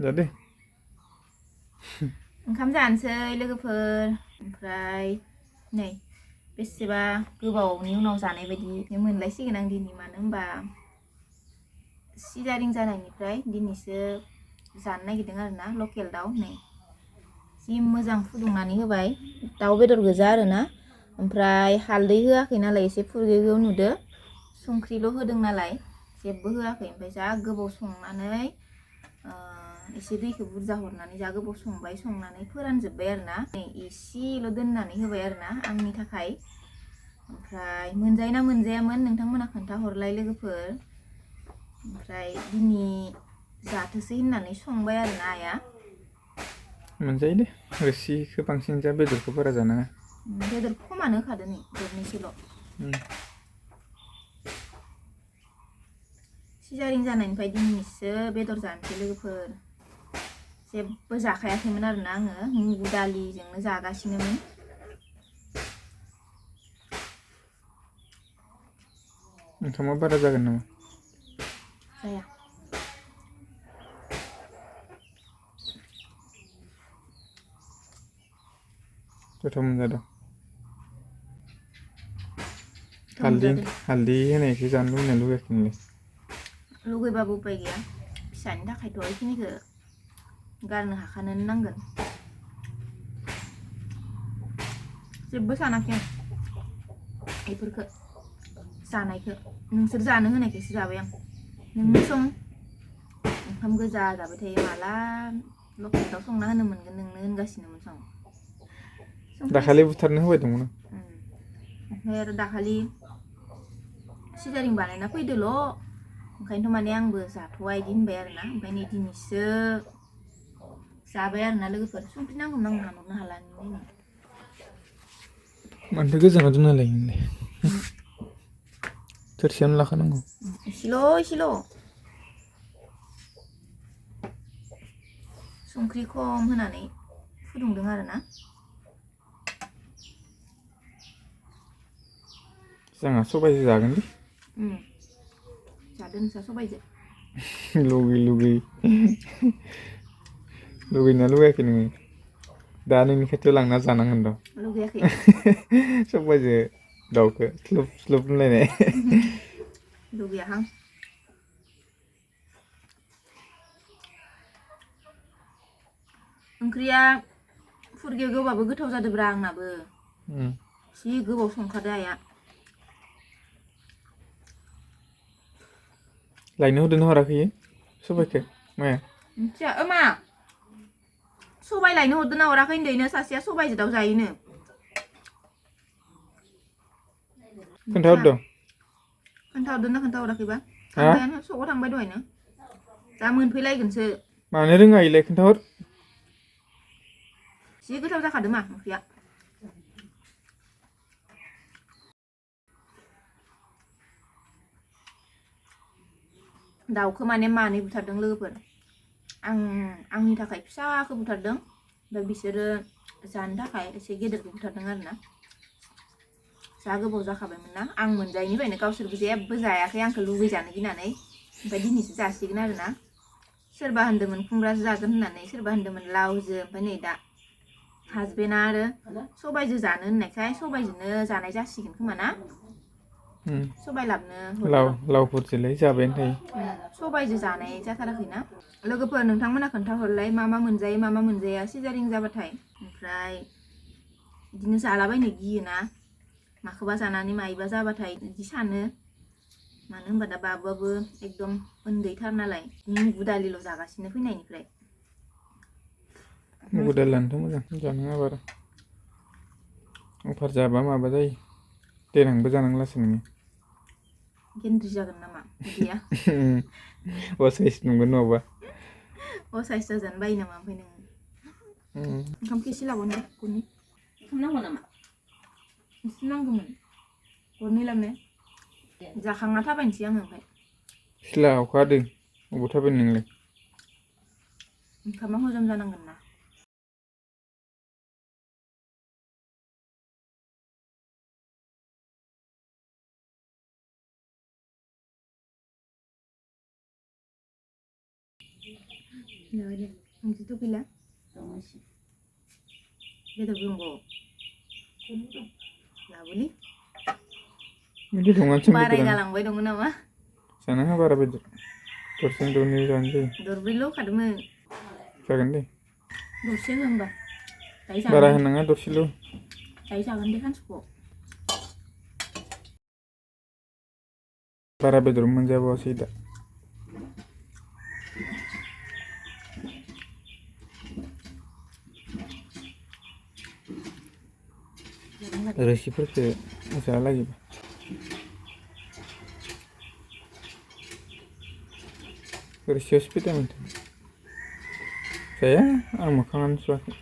Jadi ओंखाम जानोसै लोगोफोर ओमफ्राय नै बेसेबा गोबावनि उनाव जानाय बायदि मोनलायसिगोन आं दिनै मानो होनबा सिजारिं जानायनिफ्राय दिनैसो जानो नागिरदों आरोना लकेल दाउ नै जि मोजां फुदुंनानै होबाय दाउ बेदर गोजा आरोना ओमफ्राय हालदै होआखै नालाय एसे फुरगेवगेव नुदो संख्रिल' होदों नालाय जेबो होआखै ओमफ्राय जा गोबाव संनानै एसे दैखौ बुरजा हरनानै जा गोबाव संनानै फोरानजोब्बाय आरोना नै एसेल' दोननानै होबाय आरोना आंनि थाखाय ओमफ्राय मोनजायोना मोनजायामोन नोंथांमोना खोन्थाहरलाय लोगोफोर ओमफ्राय दिनै जाथोसै होननानै संबाय आरोना आइया मोनजायो दे रोसिखौ बांसिन जा बेदरखौ बारा जानाङा बेदर खमानो होखादो नै दरनैसोल' सिजारिं जानायनिफ्राय दिनैसो बेदर जानोसै लोगोफोर जेबो जाखायाखैमोन आरोना आङो मुगु दालिजोंनो जागासिनोमोन ओंखामा बारा जागोन नामा जाया गोथाव मोनजादों हालदै होनायखौ जानो लुगैयाखैमोनलै लुगैबाबो उपाय गैया फिसानि थाखायथ' बेखिनिखौ गारनो हाखानो नांगोन जेबो सानाखै आं बेफोरखौ जानायखौ नोंसोर जानो होनायखौसो जाबाय आं नोंनि सम ओंखाम गोजा जाबाय थायो माला लकेल दाउ संना होनो मोनगोन नोंनो होनगासिनोमोन सं दाखालि बुथारनो होबाय दंमोन ओमफ्राय आरो दाखालि सिजारिं बानायना फैदोल' ओंखायनोथ' माने आंबो जाथ'वा इदि होनबाय आरोना ओमफ्राय नै दिनैसो जाबाय आरोना लोगोफोर संख्रि नांगौ हानहरनो हाला नों मानोथो गोजानाव दोनना लायो थोरसियावनो लाखानांगौ एसेल' संख्रि खम होनानै फुदुंदों आरोना जोंहा सबायजों जागोन दे जादो नोंस्रा सबायजों लुगैना लुगैयाखै नोङो दा नोंनि खाथियाव लांना जानांगोन र' लुगैयाखै सबायजों दाउखौ स्लुब स्लुब होनलायनाय लुगैयाहां ओंख्रिया फुरगेवगेवबाबो गोथाव जादोब्रा आंनाबो जि गोबाव संखादो आइया लायनो होदोंना हराखै सबायखौ माया मिथिया मा सबाय लायनो हरदोंना हराखै होनदों सासेया सबायजों दाउ जायोनो खोन्थाहरदोंना खोन्थाहराखैबा थांबायानो सकाव थांबाय दहायनो दा मोनफैलायगोनसो मानो रोङा इलाय खोन्थाहर जि गोथाव जाखादों मा ओंख्रिया दाउखौ माने मानै बुथारदों लोगोफोर आंनि थाखाय फिसाखौ बुथारदों ओमफ्राय बिसोरो जानो थाखाय एसे गेदेरखौ बुथारदों आरोना जा गोबाव जाखाबायमोन ना आं मोनजायैनिफ्रायनो गावसोरबो जेबो जायाखै आंखौ लुगैजानो गिनानै ओमफ्राय दिनैसो जासिगोन आरोना सोरबा होनदोंमोन खुमब्राजों जागोन होननानै सोरबा होनदोंमोन लावजों ओमफ्राय नै दा हासबेन्डआ आरो सबायजों जानो होननायखाय सबायजोंनो जानाय जासिगोन खोमा ना सबाय लाबनो लावफोरजोंलाय जाबायानो थायो सबायजों जानाय जाथाराखैना लोगोफोर नोंथांमोना खोन्थाहरलाय मा मोनजायो मा मोनजाया सिजारिं जाबाथाय ओमफ्राय बिदिनो जालाबायनो गियोना माखौबा जानानै मायोबा जाबाथाय बिदि सानो मानो होनबा दा बाबुआबो एकदम उन्दैथार नालाय मुगु दालिल' जागासिनो फैनायनिफ्राय मुगु दालियानोथ' मोजां जानाङा बारा अफार जाबा माबा जायो देनांबो जानांलासो नोङो गेन्द्रि जागोन नामा उदैया असाइस नंगोन नङाबा असाइस जाजानो बायो नामा ओमफ्राय नोङो ओंखामखौ एसे लाबावनो गरनै ओंखाम नांगौ नामा एसे नांगौमोन गरनै लाबनो जाखांना थाबायनोसै आङो ओमफ्राय सिला अखा हादों अबाव थाबायनो नोंलाय ओंखामा हजम जानांगोन ना Nggak ada. Yang itu gila. Betul belum kok? Nggak boleh. Ini dongan sing Barai betulan. galang boy dong nama. Sana bara betul. Torsin doni janji. Dorbi lo kadang Jagan deh. dorsi hamba. Tapi Bara sangan. henanga torsi lo. Tapi sangan deh kan suko. Bara betul menjawab sida. Resi perke masalah lagi. Resi hospital itu. Saya mau kangen suatu.